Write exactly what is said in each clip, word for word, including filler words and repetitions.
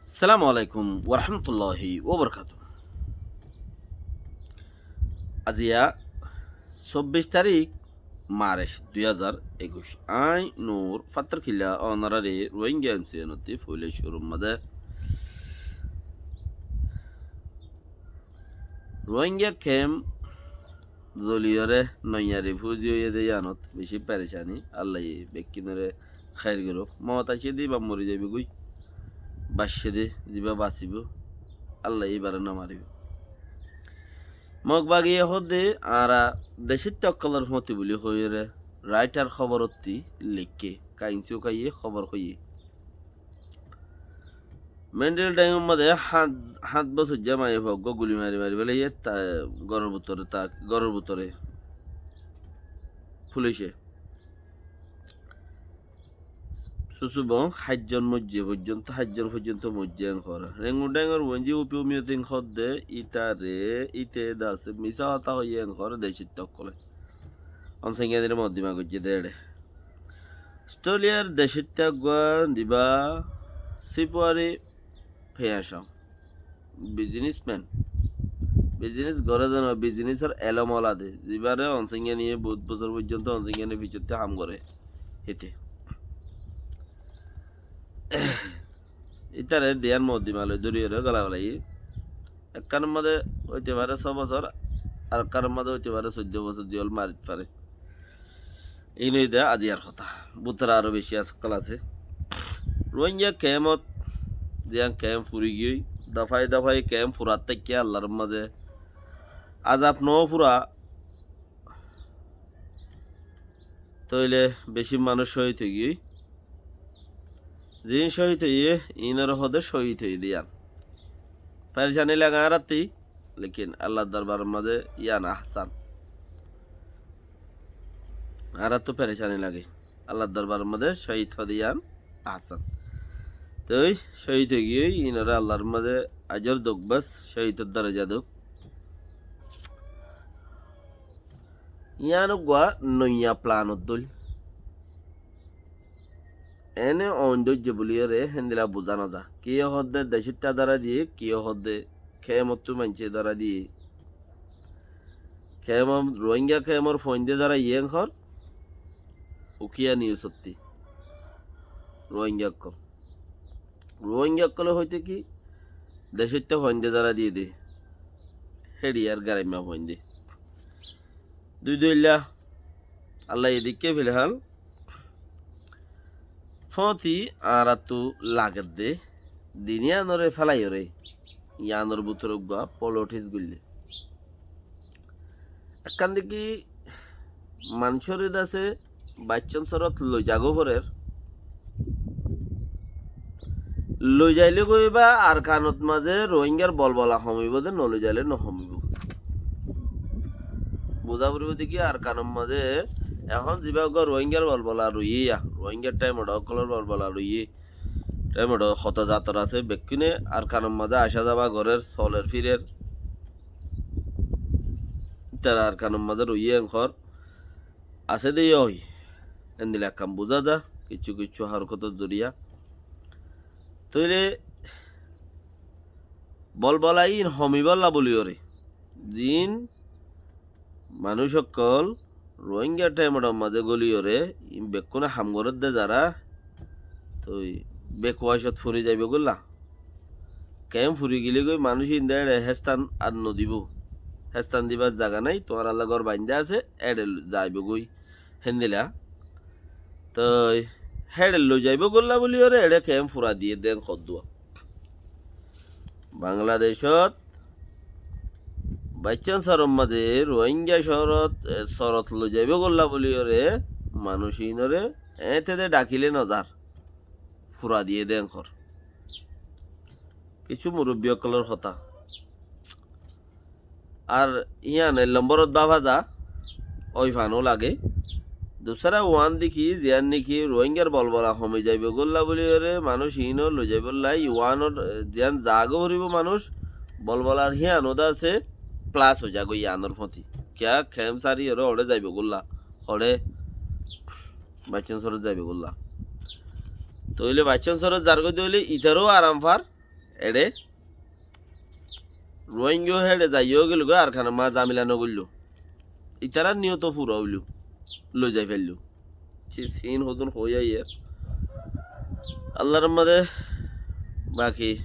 Assalamu alaikum warahmatulláhi wabarakátuhu. Aziya sobbic tarík March dui házar ekuic. Añí Nur Fattarkilla, onoráre Rohingya M C N ottú foila cúrur mazé Rohingya kemp zoliyoré noiya rifuzi óiye de yíanot bicí perecani. Allaye bekkúnoré háir gorouk. Moot aiccé de íba mori zaibói, baiccé de zibá basibóu, Allaye íbaré no maribóu. Mog Bagiye hoódde añára decóitta ókkolór fúañti buli hoiyóre Raitar hóborottí leikké, kainsu kaiye hóbor hoiyé. Mendil Dhaimor mazé háñt, háñt bosóijja maiyafua eggúa guli mari mari félaiye, ta, góror bútore, ta, góror bútore. Fulice. Susubong háitzon moijje foijjonto, háitzon foijjonto moijje en hoór. Rengun Dhaimor uenji upi umiyo tin hoódde, ítare, íte dase, misá hotá hoiyé en hoór, decóitta ókkolé. Onsainganire moddima goijjé de eçé. Australiar decóitta eggúa dibá sipuari feyañcong, businessman, business goré de no, businessor elóm ola de, zibáre Onsainganiye bout bosór foijjonto Onsaingani ficottí ham goré, híte. Ítare diyan moddima loi dóriyoré gola golaiyé. Ekkánor mazé óite fare só bosór, ar ekkánor mazé óite fare soiddó bosór, ziyól marit fare. Iín óilde aziyar hotá. Bútore aró bicí asé, ókkol asé. Rohingya kemot, ziyán kemp furi giyói, dofáye dofáye kemp furat táikke Allar mazé azab no fura, tóile bicí manúic cóhid ói giyói. Ziín cóhid óiye, iínoré hoóde cóhid óiye de yían. Perecani lage añárattí, lekin Allar dorbaror mazé yían ahsan. Añárattú perecani lage. Allar dorbaror mazé cóhid hoóde yían ahsan. Toi cóhid ói giyói, iínoré Allar mazé ajor douk bes, cóhidor doreja douk. Yían eggúa noiya planor dóil. Ene oin dóijje buliyóre héndilla buzá no za. Kiyé hoódde decóitta dórai diyé, kiyé hoódde kemottú maincé dórai diyé. Kemor, Rohingya kemor foindé dórai yé en hoór, ukiya niusottí. Rohingya ókkol. Rohingya ókkolé hoité ki, decóitta foindé dórai diyé de. Héçiyar garaimma foindé. Dui dóilla, Allaye edikké filhál fúañti añárattú lagedde, din yíanoré félaiyóre, yíanor bútore eggúa polothiks goillé. Ekkán deki manúicoré dase baiccón sórot loi zagói forer. Loi zailé goi ba Arkanot mazé Rohingyar bolbola homibó de, no loi zailé no homibó. Buzá foribó de ki Arkanot mazé ehón zibá uggúa Rohingyar bolbola roiyé ya, Rohingyar thaim oçé ókkolór bolbola roiyé. Thaim oçé hoto zator asé, bekkúne Arkanot mazé acá zaba gorér, soler firer. Ítara Arkanot mazé roiyé en hoór. Asé de yó hoi. Endilla ekkán buzá za, kiccú kiccú horkotor zoriya. Tóile bolbola iín homibólla buliyóre, ziín manúic ókkol Rohingya thaim oçór mazé góliyóre, iín bekkúne ham gorédde zará, toi bekuwacot furi zaibói golla. Kemp furi gilé goi manúic iín de éçe héstan ar nodibó. Héstan dibar zaga nái, tuáñralla gór baindé asé, éçe zaibói goi. Héndilla. Toi héçe loi zaibói golla buliyóre éçe kemp fura diyé de en hoddúa. Bangladecót baiccán sorot mazé Rohingya sorot, e, sorot loi zaibói golla buliyóre manúic iínoré eéñte de dhakilé no zar. Fura diyé de en hoór. Kiccú murubbi ókkolór hotá. Ar yían ek lombórot báfa za, ói fano lage. Dusára uán deki, ziyán neki Rohingyar bolbola homi zaibói golla buliyóre manúic iíno loi zaibólla, uánor, e, ziyán zagói foribó manúic, bolbolar híano de asé, plas ói zagói yíanor fúañti. Kiyá kemp sariyóre oçé zaibói golla, oçé baiccán sorot zaibói golla. Tóile baiccán sorot zargói de óile ítaró aram far, Eçé Ruáinga héçe zaiyó gilgói, Arkanor mazé zamila nogoilló. Itarár niyoto fura óilo, loizai failló. Sis, híin hodún hoói aiyér. Allar mazé baki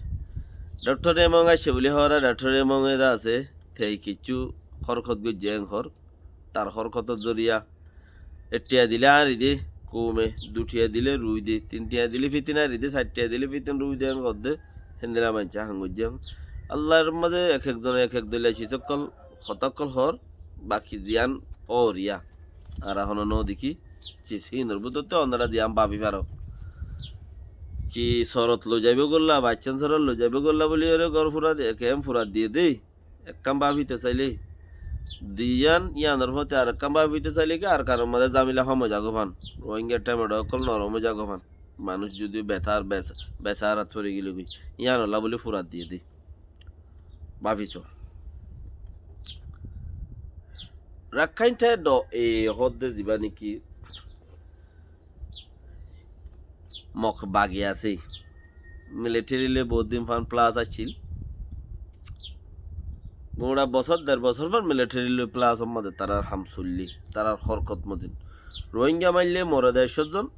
Dhoktor Emong aiccé buli hoór, Dhoktor Emong eda asé, te kiccú hórkot goijjé, en hoór. Tar hórkotor zoriya ek thiañ dile añári de koume, dui thiañ dile rui de, tin thiañ dile fitin añári de, sair thiañ dile fitin rui de, en hoódde. Héndilla maincé hán goijjé. Allar mazé ek ek zone ek ek dóilla sis ókkol, hotá ókkol hoór, baki ziyán óriya. Añára honó nodekí, sis híinor bútottú onora ziyán babi faro. Ki sorot loizaibó golla, baiccán sorot loizaibó golla buli ore gór fura di-, kemp fura diyé de. Ekkán bafito sailé, diyán yíanor fóti arekkán bafito sailé ki Arkanor mazé zamila hom ói zagói fán. Ruáinga themedho ókkol norom ói zagói fán. Manúic zudi betar bes-, besarat fori gilé goi. Yíanolla buli furat diyé de. Bafiso. Rakkáin themedho e hoódde zibá néki Mok bagi asé. Military loi bout din fán plus accíl. Gura bosór, der bosór fán military loi plus or mazé tarár ham soillé, tarár hórkot mozin. Ruáinga maille more de ekcó zon,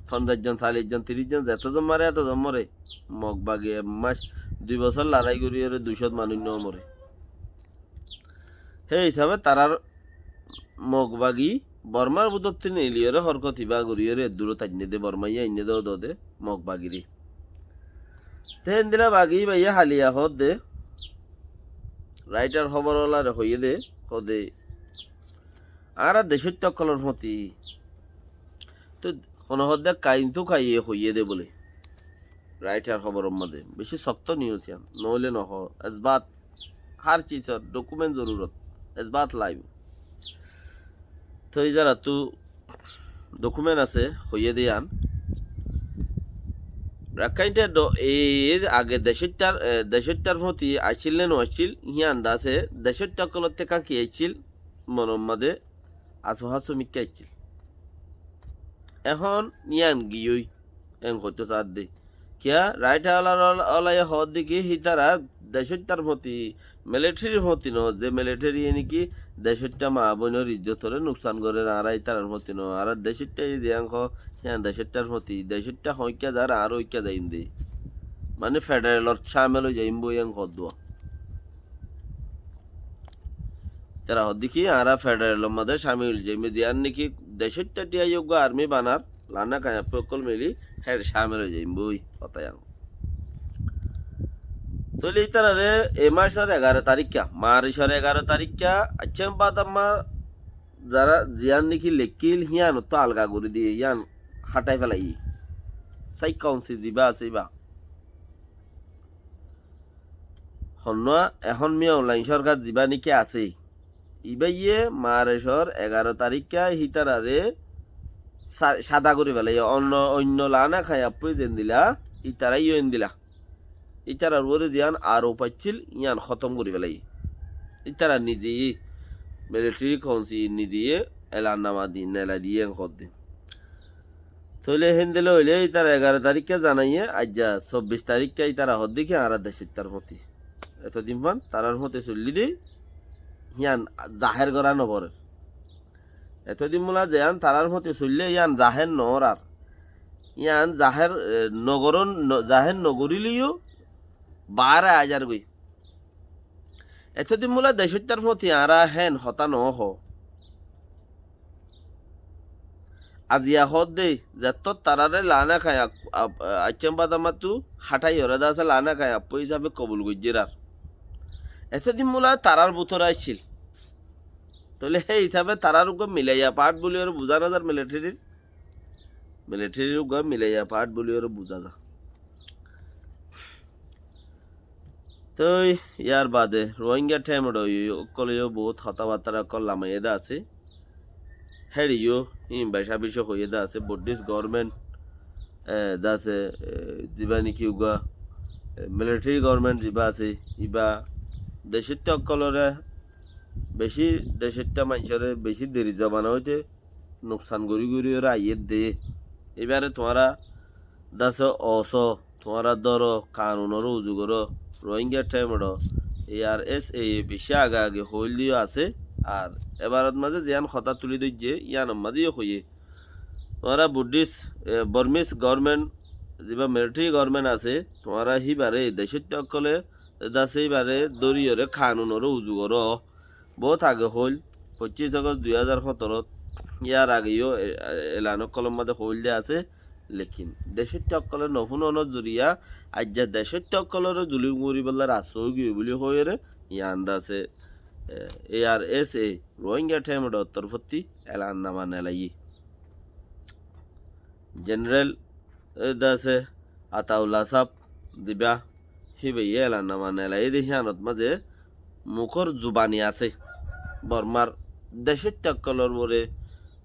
fonzaic zon, callic zon, tiríc zon, zeto zon mare, eto zon more. Mok bagi ek mac, dui bosór larái gorí ore duicó manúic no more. Hé hísabe tarár Mok bagi Bormar bútottu neiliyóre hórkot ibá goríyóre eddúrot ainné dé, Bormaye ainné dé ódode Mok bagiré. Te héndilla bagi ibáye haliya hoódde, raitar hóbor ólaré hoiyé dé, hoóde, añára decóitta ókkolor fóti. Te hono hoódde kain tú kaiye hoiyé dé bóle. Raitar hóboror mazé. Bicí sokto news yían. Noóile nohó. Esbat. Hár cizor dokument zorurot. Esbat laibó. Toi ízarattú dokument asé, hoiyé dé yían. Rakkáinte do-, e, age decóittar, e, decóittar fóti accíl né no accíl, hían dase decóitta ókkolotté káki accíl, monor mazé asó hásó mikká accíl. Ehón yían giyói, en hoitó saádde. Kiyá, raita olar ol-, olaye hoódde ki, hítara decóittar fóti, military fóti no, ze military ye néki decóitta maa boinor izzotoré nuksan gorér, añára ítarar fóti no, añára decóitta ye ziyán hoó, hían decóittar fóti, decóitta hoóikka zar, añára óikka zaiyum dé. Mane federalot camel ói zaiyum boi en hoódduwa. Tara hoódde ki, añára federalor mazé camil ói zaiyum, ziyán néki decóitta tiya uggúa army banar, lana kaiyappoi ókkol mili, hér camil ói zaiyum boi, hotá yían. Tóile ítararé e macor egaro tarikka, Marcor egaro tarikka, accá bad ammá zara ziyán néki lekkíl, híanottú alga gorí diyé, hían hátai felaiyé. Sai kaunsil zibá asé íba. Honnúa ehón Min Aung Hlaing sorkar zibá néki asé, ibáye Marcor egaro tarikka hítararé sa-, sada gorí felaiyé. Onno, oinno lana kaiyappoi zendila, ítarayó endila. Ítarar uore ziyán arop accíl, yían hótom gorí felaiyé. Ítara nizeyé, military kaunsil nizeyé, elan nama di, nelai diyé en hoódde. Tóile héndilla óile ítara egaro tarikka zanaiyé, aijja sobbic tarikka ítara hoódde ki añára decóittar fóti. Etodin fán tarár fóti soillí dé, hían zahér gorá noforér. Etodin bóla ziyán tarár fóti soillé, yían zahér noórar. Yían zahér, e, nogoron-, no-, zahér nogoríleyó baáre aizar goi. Etodin bóla decóittar fóti añára hén hotá nohó. Aziya hoódde, zettót taráre lana kaiya, a-, a-, accá bad ammáttu hátai oré dase lana kaiyappoi hísafe kobul goijjér ar. Etodin bóla tarár bútore accíl. Tóile hé hísafe tarár uggúa milaiya part buli oré buzá nazar militaryr. Militaryr uggúa milaiya part buli oré buzá za. Toi yar bade Rohingya thaimot ókkole yó bout hotábattára ókkol lamaiyé dé asé. Héçe yó híin baca bica hoiyé dé asé. Buddhist government, e, dé asé, e, zibá néki uggúa, e, military government zibá asé, ibá decóitta ókkoloré bicí, decóitta maincóre bicí deri zobana óite nuksan gorí gorí óre aiyér dé. Ibáre tuáñra dase osó, tuáñra dóro, kanunoré uzu goró, Rohingya thaimoré, ARSA ye bicí age age hoóilde yó asé, ar ebarot mazé ziyán hotá tulí dóijje, yíanor mazé yó hoiyé. Tuáñra Buddhist, e, Burmese government, zibá military government asé, tuáñra híbaré, decóitta ókkolé, de asé híbaré dóriyoré kanunoré uzu goró. Boóut age hoóil, foñcíc Agost dui házar hóñtorot, yíar age yó e-, e-, elan ókkolor mazé hoóilde asé, lekin decóitta ókkolé nofúnonor zoriya, aijja decóitta ókkolóre zulum goríbolla rasta óigiyoi buli hoiyóre, yían de asé, e, ARSA, Rohingya thaimoré torfótti elannama nelaiyé. General, e, de asé, Ataullah sáb, zibá, híbaye elannama nelaiyé de híanot mazé mukór zubani asé. Bormar decóitta ókkolór uore,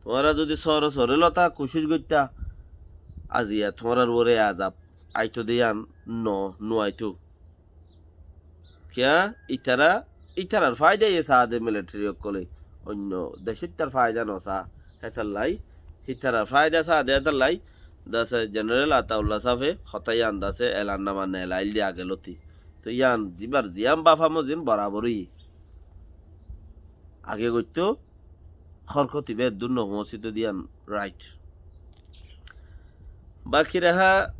tuáñra zodi sóre sóre lotá kucíc goittá, aziya tuáñrár uore azab aitó de yían no, no aitó. Kiyá? Itará, itarar fáida ye saá de military ókkolé, oinno decóittar fáida no saá. Hétollá, itarar fáida saá de hétollá, de asé General Ataullah sáfe hotá yían de asé elannama nelailde age lóti. Toi yían zibár ziyán báfa mozin borabor óiye. Age goittó, hórkot ibá eddúr no foóñsito de yían right. Baki rehá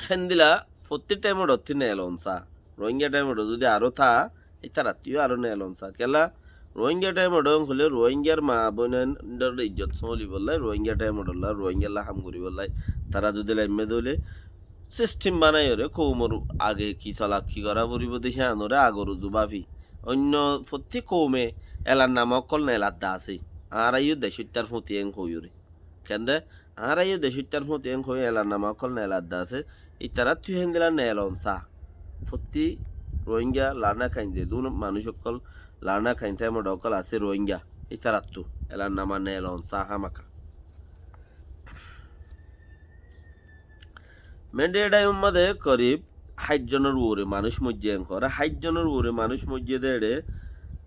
héndilla fottí thaimoré ottí nelon saá. Rohingya thaimoré zodi aró táa, ítarattú yó aró nelon saá. Kiyólla Rohingya thaimoré hoilé Rohingyar maa boinór izzot sómolibolla, Rohingya thaimoré olla, Rohingyalla ham goríbolla. Tará zodi laimmé dóile system banaiyóre koumor age ki sola, ki gorá foribó de híanoré agor uzu báfi. Oinno fottí koume elannama ókkol neladde asé. Añára yó decóittar fúti en hoiyóre. Kende, añára yó decóittar fúti en hoi elannama ókkol neladde asé. Itarattú héndilla nelon saá. Fottí Rohingya lana kain zedún manúic ókkol, lana kain thaimoré ókkol asé Rohingya. Itarattú elannama nelon saá hámaka. Mendé thaimor mazé korib háit zonor uore manúic moijjé en hoór, háit zonor uore manúic moijjé de eçé,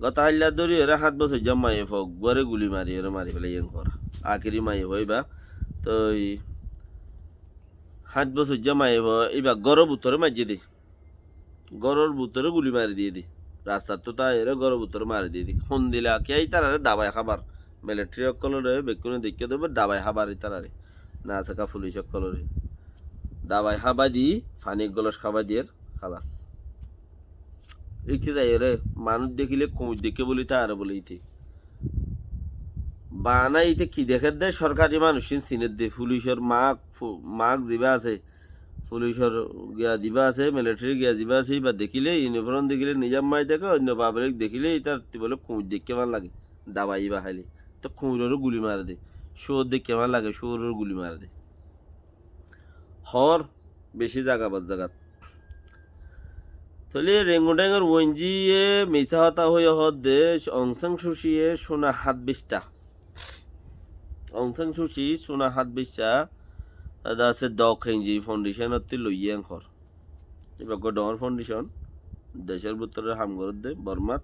gotá háilla dóriyoré háñt bosóijja maiyafua uggúare guli mariyóre mari félaiyé en hoór. Akeri maiyafua ibá. Toi háñt bosóijja maiyafua ibá góror bútore maijjé de. Góror bútore guli mari diyé de. Rastattú táiyore góror bútore mari diyé de. Hondilla kiyá itarare dabai hábar. Military ókkolóre bekkúne deikkó de dabai hábar itarare. Naseká fulic ókkolóre. Dabai hábai di, faní goloc hábai diyér, hálas. Íte zaiyóre, manúic dekíle kuñic deikké bóli tarare bóle íte. Bana íte ki dekér de, sorkari manúic ín sinér de, fulicor mak, fu-, mak zibá asé, fulicor giya zibá asé, military giya zibá asé, íba dekíle, uniform dekíle, nizam mai táke, oinno public dekíle, ítar bóle kuñic deikké fán lage, dabai íba háile. Te kuñiroré guli mare de, cúor deikké fán lage, cúororé guli mare de. Hoór bicí zaga bad zagat. Tóile Rengun Tengor Wenji ye misá hotá hoiyé hoódde, Aung San Suu Kyi ye cúna hát biccá. Aung San Suu Kyi cúna hát biccá, ede asé Daw Khenji Foundation ottú loiyé en hoór. Íba eggúa dhoóñr foundation, decór bútore ham gorédde, Bormat.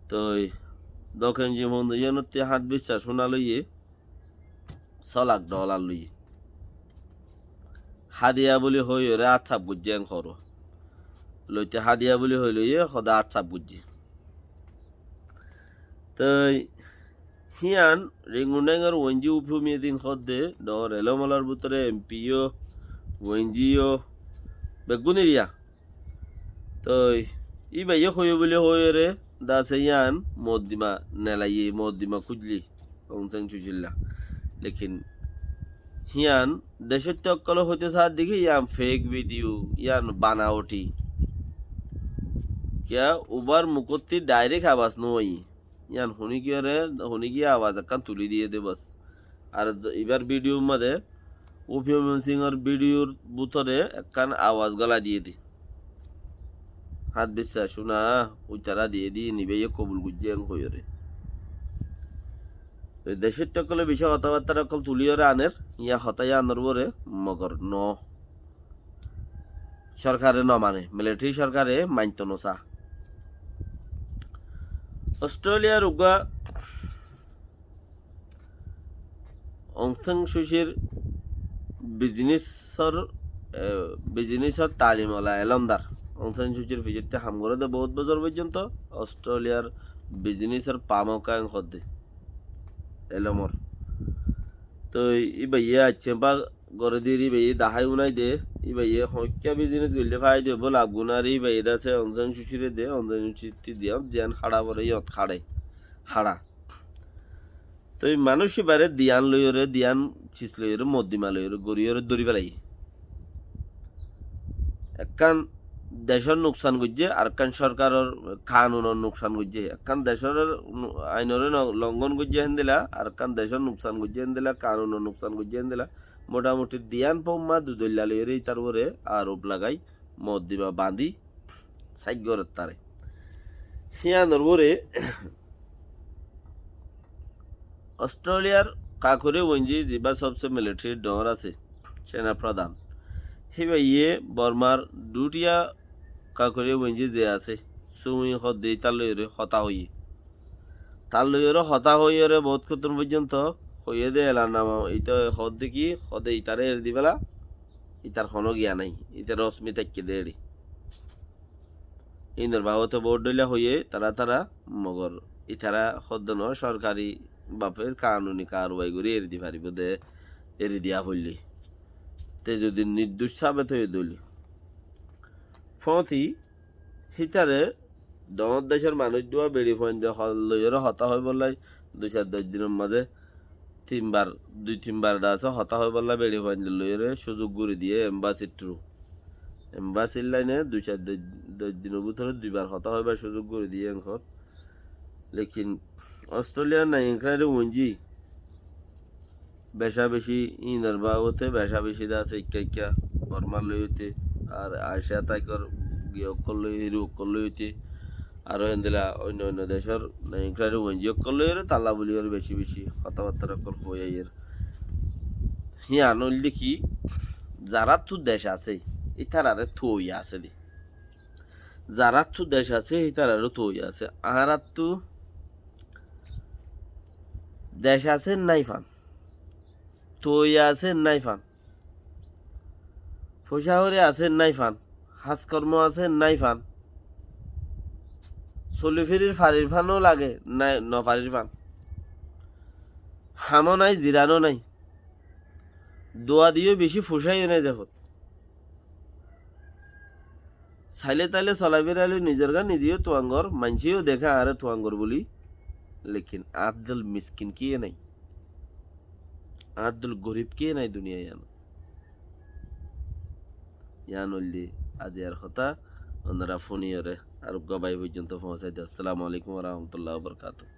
Toi Daw Khenji Foundation ottú hát biccá cúna loiyé, só lak dholar loiyé. Hádiya bóli hoiyóre át saf goijjé en hoór. Loite hádiya bóli hoi loiyé, hoódde át saf goijjé. Toi híyan Rengun Tengor Wenji ufi umiye din hoódde, dhoóñr elóm olar bútore M P yó, Wenji yó, beggún eriya. Toi íbayé hoiyé bóli hoiyóre de asé yían moddima nelaiyé, moddima kújli Aung San Suu Kyi lla. Lekin híyan decóitta ókkolé hoité saár de ki yían fake video, yían banawoti. Kiyá, ubár mukótti direct abas no aiyé. Yían huníkiyóre, huníkiyé abas ekkán tulí diyé de bos. Ar z-, ibár video mazé, Upiyo Minsingor video r bútore ekkán abas gólai diyé de. Hát biccá cúna, uitará diyé de, ín ibáye kobul goijjé en hoiyóre. Toi decóitta ókkolé bicí hotábattára ókkol tulíyore aner, yían hotá yíanor uore, mogor no. Sorkare no mane, military sorkare mainto no saá. Australiar uggúa Aung San Suu Kyi r Bizinisor, e, bizinisor talim ola elómdar. Aung San Suu Kyi r fiçottí ham goré dé bout bosór foijjonto. Ostréliyar bizinisor pamok en hoddé elómor. Toi íbayé aiccé ba goré dé íbayé dahái unai dé, íbayé hoikká bizinis goillé faida óibo, lab guná ar íbayé dé asé Aung San Suu Kyi re dé, Aung San Suu Kyi tí diyán, diyán háça foré iyót háça, háça. Toi manúic íbaré diyán loiyóre, diyán sis loiyóre, moddima loiyóre, goriyóre dóri felaiyé. Ekkán decór nuksan goijjé, arekkán sorkaror kanunor nuksan goijjé. Ekkán decór nu-, ainoré no-, longon goijjé héndila, arekkán decór nuksan goijjé héndila, kanunor nuksan goijjé héndila. Motamuti diyán foumma dudoilla loiyóre ítar uore arof lagai, moddima bañdí, sáit gorér taré. Híyanor uore Ostréliyar Kakure Wenji zibá sobse militari dhoóñr asé, sena prodhan, híbayé Bormar dutiya Kakure Wenji ze asé, Suwi hoddé ítar loiyóre hotá hoiyé. Tar loiyóre hotá hoiyóre bout kotún foijjonto hoiyé dé elan nama, íta hoddé ki, hoddé ítare eri di fela, ítar honó giya nái, íta rosmi táikke dé eri. Inor babote bout dhoilla hoiyé, tara tara, mogor ítara hoddé no, sorkari bafe kanuni karwai gorí eri di faribó dé, eri diya foillé. Te zodi nirduc sabet óiye dóile. Fóñti hítare dhoóñr decór manúic dúa beçi fuainde hol loiyóre hotá hoibollái dui sair doc dinor mazé tinbar, dui tinbar de asé hotá hoibollái beçi fuainde loiyóre cúzuk gorí diyé embasir thru. Embasir laine dui sair doc, doc dinor bútore duibar hotá hoibar cúzuk gorí diyé enkor. Lekin Ostréliyar Naiyum Khynar Wenji becabeci inor babote becabeci de asé ikká ikká Bormar loi óite, ar Asia táikor giya ókkol loi, hiru ókkol loi óite, aró héndila oinno oinno decór Naiyum Khynar Wenji ókkol loiyóre talla buliyóre beci beci hotábattar ókkol hoi aiyér. Híyan óilde ki, zaráttu dec asé, ítararé toi asé dé. Zaráttu dec asé, ítararó toi asé. Añáráttu dec asé nái fán. Toi asé nái fán. Foicá houri asé nái fán. Háskormo asé nái fán. Soli firir farir fáno lage, nái, no farir fán. Hamó nái, zirano nái. Dua diyó beci fucáiyo nái zefot. Saile taile solafira loi nizor gá nize yó tuangor, maincé yó deké añáre tuangor buli. Lekin añár dol miskin kiyé nái. Añár dol gorib kiyé nái duniyai yíanot. Yían óilde aziyar hotá, onora fúniyóre ar uggúa bái foijjonto foóñsai de. Assalamu alaikum wa rahmatullahi wa barakatuhu.